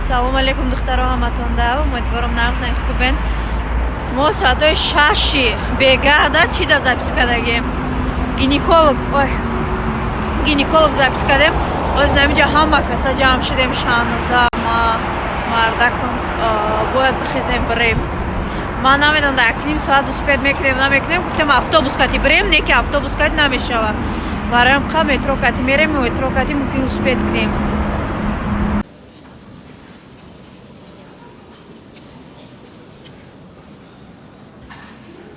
Салому алейкум, духтаро, ҳаматонда. Умедворам, нағзен, хубен. Мо соатҳои 6-и бегаҳда чӣ да запись кардагем? Гинеколог, ой, гинеколог запись кардем. Оз намиҷа ҳама каса ҷамъ шудем, Шаҳноза, ма, мардакам. Бояд бихезем, бирем. Ман намедонам, дар 1,5 соат успеть мекунем, намекунем. Гуфтем, автобус кати бирем, не ки автобус кати намешава. Бароям қа метро кати мерем, метро кати мумкин успеть кунем.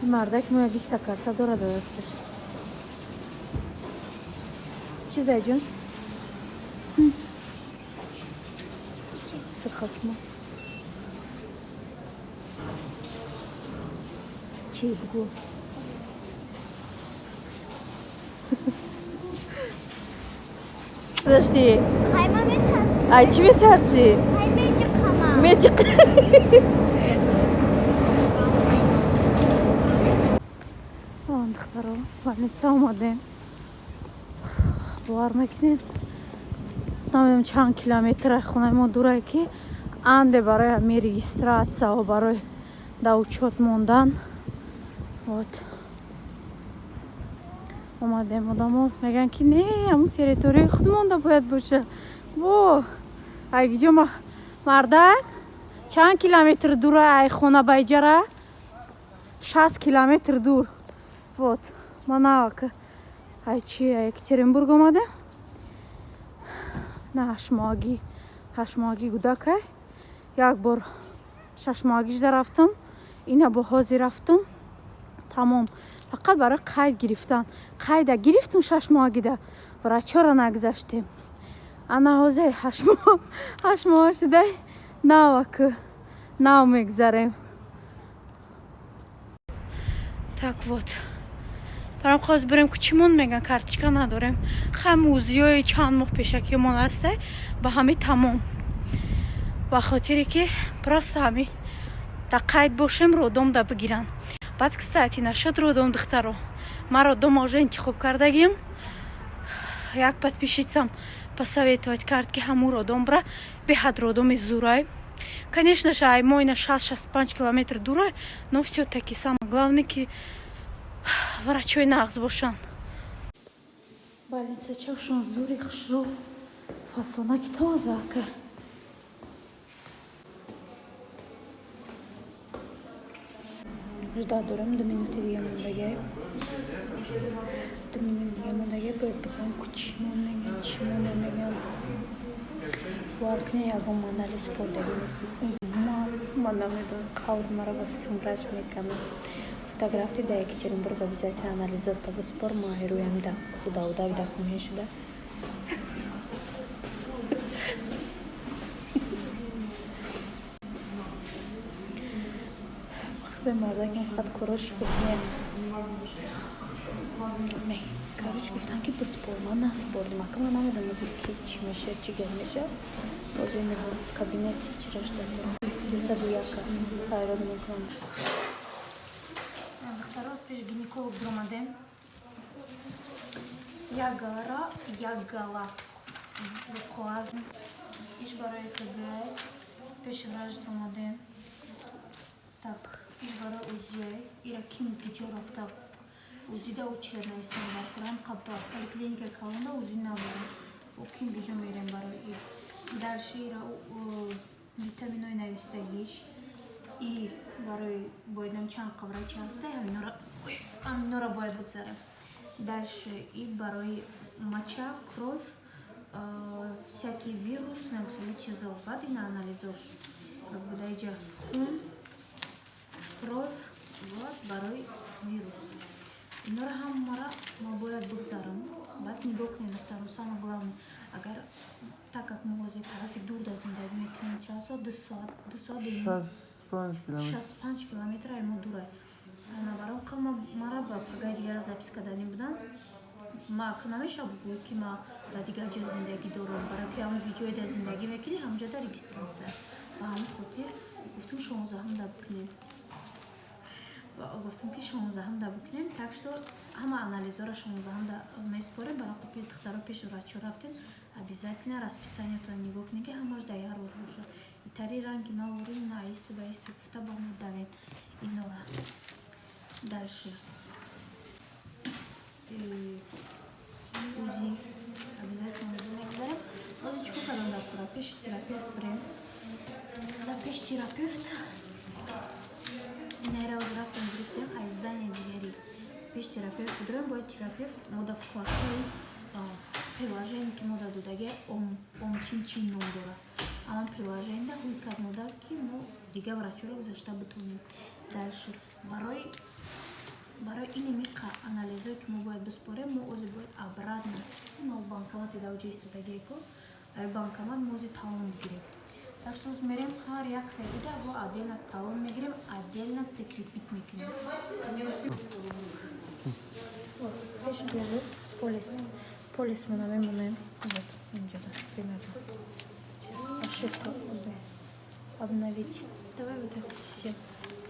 Мардак мо як 20-та карта дорад дар дасташ. Чӣ, зайҷон? Сирхакмо чӣ, бугӯ. Подожди. Хайма метарсӣ. Ай, чӣ метарсӣ? Хай, меҷиқама. Меҷиқ. Он духтаро, больница омадем. Бовар мекунед, намедонам чанд километр хонаи мо дурае, ки анде барои ҳамин регистрация ва барои да учёт мондан вот омадем. Одамо мегӯянд, ки не, ҳамун территорияи худмонда бояд боша. Во, айгиҷо, мардак, чанд километр дура ай хона ба иҷара? 60 километр дур. Вот ма навака ай чи, Екатеринбург омадем. На 8-моҳагӣ, 8-моҳагӣ гудакай. Як бор 6-моҳагишда рафтам, ина бо ҳозир рафтам, тамом. Фақат барои қайд гирифтан. Қайда гирифтум 6-моҳагида, врачора нагузаштем. Ана ҳозир 8 моҳ шудай, наваку нав мегзарем. Так вот, барам хост бирем, кучимон меган, карточка надорем. Хам УЗИ-ёи чанд моҳ пешакиёмон ҳастай, ба ҳами тамом. Ба хотире ки просто ҳами да қайд бошем, роддом да бигиранд. Баъд, кстати, нашуд роддом, духтаро, ман роддома уже интихоб кардагим. Як подписчицам посоветовать кард, ки ҳамун роддом бира, беҳад роддоми зурай. Конечно же, ай мо ина 60-65 километр дурай, но всё-таки самое главное, ки врачои нағз бошанд. Больница чашон зури, хушрӯ, фасонаки тоза ака. Ждать дорем, 2 минути дига мондагай, 2 минут дига мондагай. Бояд бихоҳем, ку чимон меган, чимон намеган. Бовар кунед, ягон анализ спордагӣ нест. Ман намедонам, қавл маро ба фикрам врач мекунад. Гуфтаг, рафти да Екатеринбург, обязательно анализота биспор. Ма ҳерӯям да худоудак дакмоҳе шуда. Худои, мардакам фақат корош хуб не. Короче, гуфтам, ки биспор, ман наспордим. Ака, ман намедонам озир ки чӣ мешавад, чӣ гап мешавад. Озир кабинети чира ждать дорам, 201-а хайрот мекунам. Духтаро, пеш гинеколог биромадем. Як галара, як гала коғаз иш барои ЭКГ. Пеши врач омадем. Так, иш барои УЗИ. Ира ким гиҷо рафта УЗИда очередь нависам баркурам қабба поликлиника калонда УЗИ надорам. О, ким гиҷо мерем барои и. Дальше ира витаминои навистагиш и барои боядам чанд қавра чи ҳаста, ҳаминора бояд бигзарам. Дальше и барои моча, кровь, всякий вирус, нам хеле чизо. Баъд ина анализош как буда, иҷа хун, кровь ва барои вирус. Инора ҳамара ма бояд бигзарам. Баъд нигоҳ кунем, духтаро, самое главное, агар так как мо ҳозир тарафи дур дар зиндагӣ мекунем, чанд соат, 2 соат, 2 соат, 65 километр ай мо дурай. Баром мара ба пагаи дигара запись кардани буданд. Ма намеша бугӯй, ки ма дар дигар ҷо зиндагӣ дорам, барои ки ҳамон ҷое дар зиндагӣ мекунӣ, ҳамонҷо дар регистрация. Ба ҳамин хотир гуфтум, 16-ум да бикунем. Гуфтам, ки 16-ҳамда бикунем. Так что ҳама анализҳоро 16-ҳамда месупорем. Барои духтаро, пеши врачо рафтем, обязательно расписаниятон нигоҳ кунед, ки ҳамаш дар як рӯз бошад. Итари ранги маворӣ наиси баиси гуфта ба мо давед инора. Дальше УЗИ, обязательно УЗИ мегузарем. Ҳозир чӣ кор кардам дар кора? Пеши терапевт бирем. Дар пеши терапевт инайра ҳозир рафтем, гирифтем аз здания дигари. Пеши терапевт будурем, бояд терапевт мода вкладкаи приложение, ки мода додаги, омчин чин ном дорад, ама приложение ҳуй кард мода, ки мо дигар врачоро гузашта битонем. Дальше барои ини миқа анализое, ки мо бояд биспорем, мо ози бояд обратно мо банкомати дар ҷои истодагиеко, ай банкомат мо ози талон бигирем. Так что оз мерем, ҳар як файда бо отдельно талон мегирем, отдельно прикрепить мекунем. Вот пеш буд полис, полис мона мемонем. Вот инҷода примерно ошибка, обновить. Давай вот это все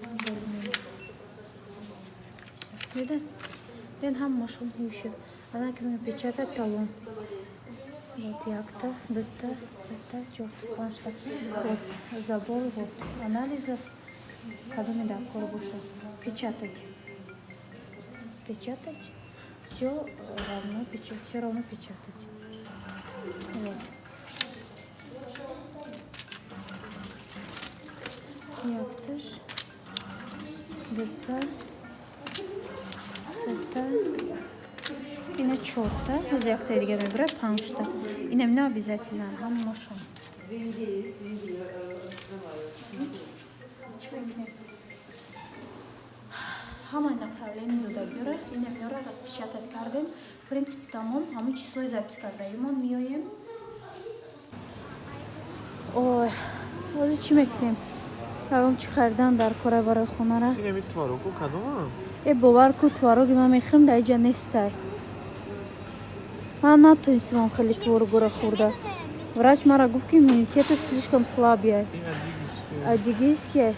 более-менее. Видно? Ден ҳамашон ҳуй шуд. Ана ки печатать талон. Вот якта, дута, сета, чорта, панҷта. Вот забор, вот анализов. Кадоме дар кор бошад. Печатать. Печатать. Все равно печатать. Все равно печатать. Вот. Якташ. Дута. Сета. Ина чорта. Ҳозир яктаи дига мебарад, панҷта. Ина мина обязательно ҳамашон. Чӣ мекунем? Ҳамаи направление додагиёра ина минора распечатать кардем. В принципе, тамом, ҳамон числои запись кардаимон меоем. Ой, ҳозир чӣ мекунем? Равом, чӣ харидан дар кора барои хонара? Инами творогу кадома? Э, бовар ку, твороги ман мехӯрам, дар иҷа нестай. Ман натонистам хеле творогуро хӯрда. Врач мара гуфт, ки иммунитетат слишком слабый. Ин адыгейский. Адыгейский.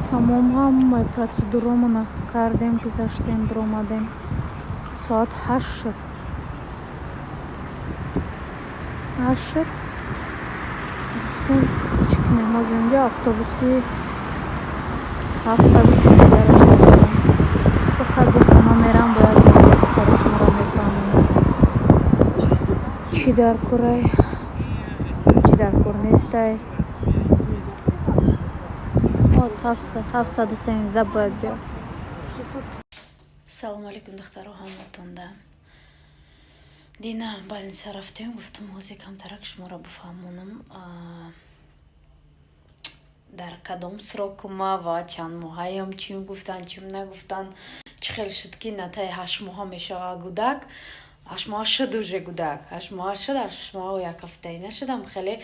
Тамом, ҳамаи процедуромона кардем, гузаштем, биромадем. Соат 8 шуд. 8 шуд. Гуфтем, чӣ кунем? Ҳозир инҷо автобуси 713-ро бихай, бо хона мерам, бояд шуморо мефаҳмонам, чӣ дар корай, чӣ дар кор нестай. Вот 713 бояд биёд. Салому алейкум, духтаро, ҳаматонда. Дина больница рафтем, гуфтам, ҳозир камтарак шуморо бифаҳмонам, дар кадом срокума ва чанд моҳаям, чим гуфтанд, чим нагуфтанд, чӣ хел шуд, ки натаи 8 моҳа мешава гудак. 8 моҳа шуд уже, гудак 8 моҳа шуд, 8 моҳа як ҳафтаи нашудам. Хеле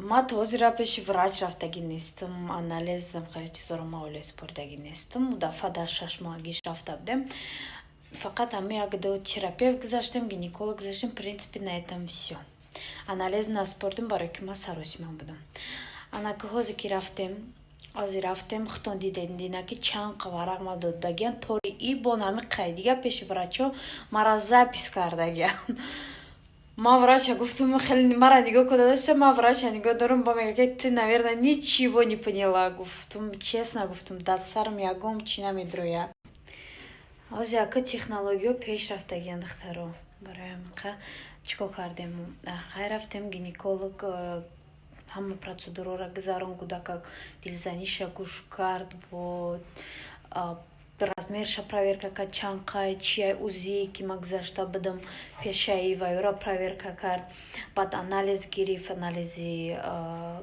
ма то ҳозира пеши врач рафтагӣ нестам, анализам, хеле чизоро ма оле супоридагӣ нестам. Дафъа дар 6 моҳагиш рафта будем, фақат ҳама як ду терапевт гузаштем, гинеколог гузаштем, в принципе, на этом всё. Анализ наспордем, барои ки ма саросима будам. Анаки ҳозир ки рафтем, ҳозир рафтем, худтон дидед дина, ки чанд варақ ма додагиян. Тори и бо нами қайдига пеши врачо мара запись кардагиян. Ма врача гуфтам, хеле мара нигоҳ куда, ма врача нигоҳ дорам, ба мега, ки ты, наверное, ничего не поняла. Гуфтум, честно гуфтум, дар сарам ягон чӣ намедрояд. Ҳозир яка технологиё пеш рафтагиян, духтаро. Барои ҳаминқа чӣ кор кардем? Хай, рафтем гинеколог, ҳама процедурора гузарон, кӯдака дилзаниша гӯш кард, бо размерша проверка кард, чанд қай чия, УЗИ, ки ма гузашта будам пешаи вайора, проверка кард. Баъд анализ гирифт, анализи,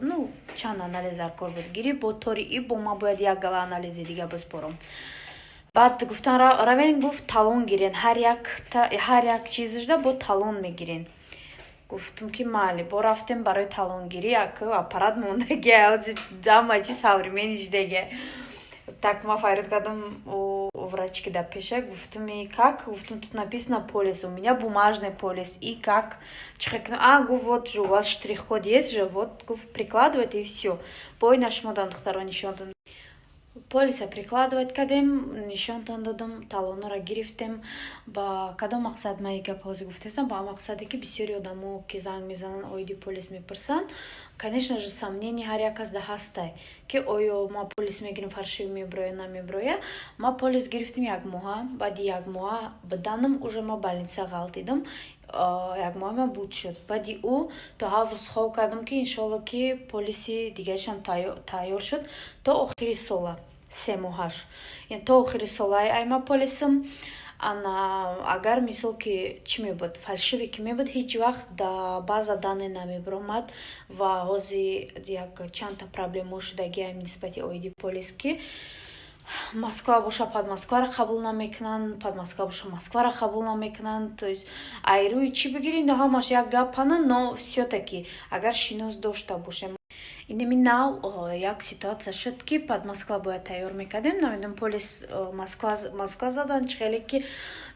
ну, чанд анализ дар кор буд, гирифт. Бо тори и бо ма бояд як гала анализи дига биспорам. Баъд гуфтан, равен, гуфт, талон гирен, ҳар як чизашда бо талон мегирен. Гуфтум, ки майли. Бо рафтем барои талонгирӣ, як аппарат мондагия, ҳама чиз современный шудагия. Так, ма фарёд кардам у врачки да пеша, гуфтам: «И как?» Гуфтам: «Тут написано полис, у меня бумажный полис, и как?» А, гуфт: «Вот же у вас штрих-код есть же, вот, — гуфт, — прикладывать и все». Бо ина шумо дам, духтаро, нишон додам. Полиса прикладывать кардем, нишонтон додам, талонора гирифтем. Ба кадом мақсад ма и гап ҳозир гуфтестам? Ба мақсаде, ки бисёри одамо, ки занг мезананд, оиди полис мепурсанд, конечно же, сомнение ҳар як кас да ҳастай, ки оё ма полис мегирем, фальшивый меброя, намеброя. Ма полис гирифтем як моҳа, баъди як моҳа биданам уже ма больница ғалтидам, як моҳа ма буд шуд. Баъди ӯ то 7 рӯз хоб кардам, ки иншоалло, ки полиси дигаришам тайёр шуд то охири сола, 3 моҳаш, то охири солаи айма полисам. Ана агар, мисол, ки чӣ мебуд, фальшивый ки мебуд, ҳеҷ вақт да база данные намебиромад. Ва ҳозир як чандта проблемао шудагиам нисбати оиди полис, ки Москва боша, под Москваро қабул намекунанд, под Москва боша, Москваро қабул намекунанд. То есть айрӯи чӣ бигирӣ, ҳамаш як гапана, но всё-таки агар шинос дошта бошем. Инами нав як ситуация шуд, ки под Москва бояд тайёр мекардем, намедонам, полис Москва задан. Чӣ хеле ки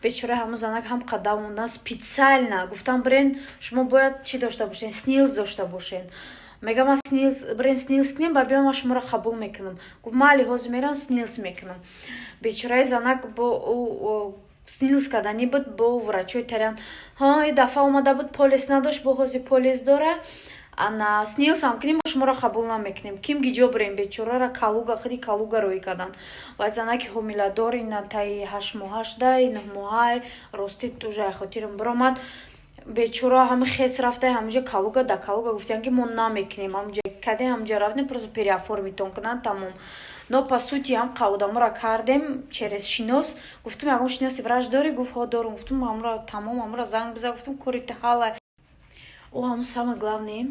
бечора ҳамун занак ҳам қадам мондан, специально гуфтам: «Бирен, шумо бояд чӣ дошта бошен, СНИЛС дошта бошен». Мегам: «Ма СНИЛС, бирен СНИЛС кунем, ба биём, ма шуморо қабул мекунам». Гуфт: «Майли, ҳозир мерам, СНИЛС мекунам». Бечораи занак бо СНИЛС карданӣ буд, бо врачои тарян ҳа, и дафъа омада буд, полис надошт, бо ҳозир полис дора. Ана СНИЛСам кунем, мо шуморо қабул намекунем. Ким гиҷо бирем? Бечорара Калуга, худи Калуга рӯй карданд. Ва занаки ҳомиладор, ина таи 8 моҳашдай, 9 моҳай, рости уже хотирам биромад. Бечора ҳами хес рафта ҳамуҷа Калуга, да Калуга гуфтиян, ки мо намекунем. Ҳамуҷа кадем, ҳамуҷа рафтем, просто переоформить тон кунанд, тамом. Но по сути ҳам қавдаморо кардем через шинос. Гуфтум: «Ягон шиноси врач дорӣ?» Гуфт: «Ҳо, дорум». Гуфтум: «Ҳамура тамом, ҳамура занг биза». Гуфтум: «Кори ти ҳалла». О, ҳамун самое главное,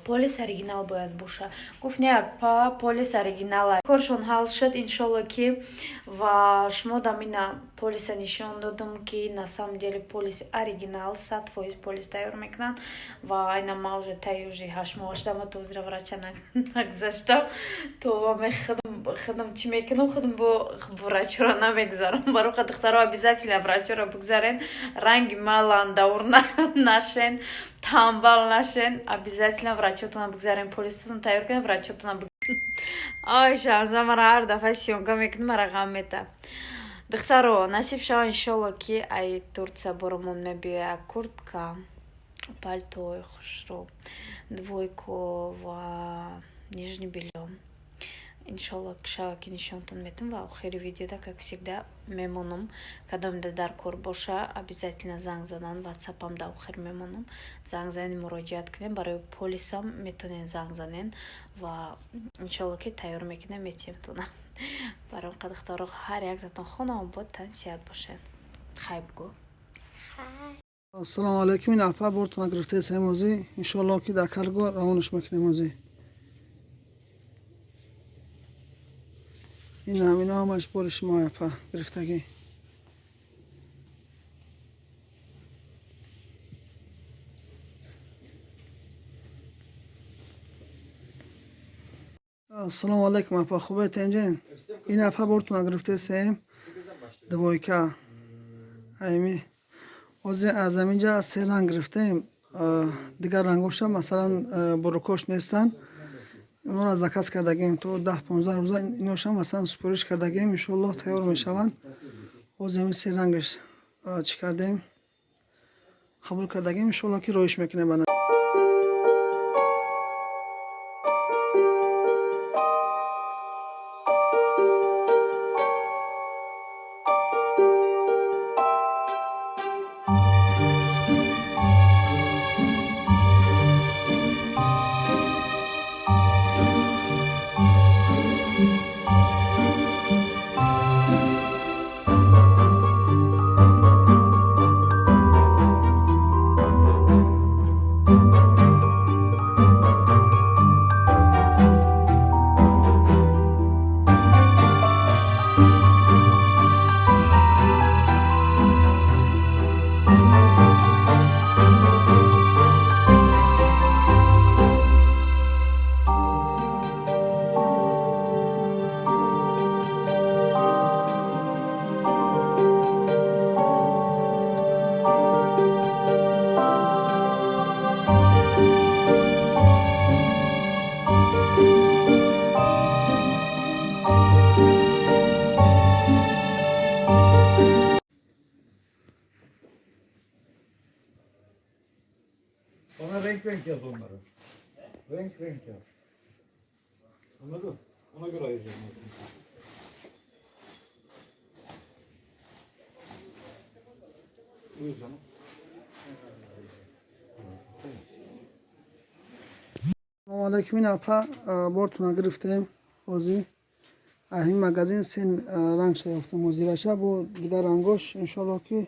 полис оригинал бояд боша. Гуфт: «Не, па, полис оригинала». Коршон ҳал шуд, иншолло, ки ва шумо дам ина полиса нишон додам, ки на самом деле полис оригинал, 100% полис тайёр мекунанд. Ва ина ма уже таи уже 8 моҳ шудам, то озира врача нагзаштам, то худам чӣ мекунам, худам бо врачоро намегзарам. Барои духтаро, обязательно врачоро бигзарен, ранги ма ландаур нашен, тамбал нашен. Обязательно врачотона бигзарен, полистотон тайёр кунен, врачотона. Ой, шанса, мара ҳар дафъа съёмка мекунам, мара ғам мета. Духтаро, насиб шава, иншолло, ки ай Турция боромон мебиёя куртка, пальтои хушрӯ, двойку ва нижний бельё. Иншолло, шава, ки нишонтон метам ва охири видеода, как всегда, мемонам. Кадомида дар кор боша, обязательно занг задан, ватсапам да охир мемонам, занг занен, муроҷиат кунем. Барои полисам метонен занг занен ва иншолло, ки тайёр мекунем, метиҳемтона. Барои духтаро, ҳар яктатон хонаобод, тан сиҳат бошед. Хай бигӯ. Ассалому алайкум. Ин апа бортона гирифтаи озӣ, иншоалло, ки дар карго равонаш мекунем озӣ. Ин ҳамино ҳамаш бори шумо, апа, гирифтагӣ. Ассалому алайкум, апа, хубед, тенҷен? Ин апа бортона гирифтесем, двойка. Айми ҳозир аз ҳаминҷа се ранг гирифтем, дигар рангоша, масалан, бурукош нестанд, онро заказ кардагем, то 10-15 рӯза иношам, масалан, супориш кардагем, иншоаллоҳ, тайёр мешаванд. Ҳозир ҳамин се рангаш чӣ кардем, қабул кардагем, иншоаллоҳ, ки роиш мекунем. Renk renk yaz onları. Renk renk yaz. Anladın? Ona göre ayıracağım ben çünkü. Buyur canım. Салому алайкум, ин апа, бортона гирифтем. Ҳозир ҳамин магазин сен рангша ёфтем, ҳозираша бо дигар рангош иншоалло, ки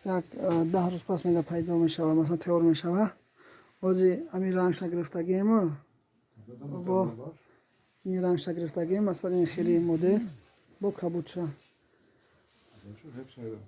як 10 рӯз пас мега пайдо мешава, масалан, тайёр мешава. Ҳозир ҳамин рангша гирифтагиему бо ин рангша гирифтагием, масалан, ин хели модел бо кабудша. Hepsini.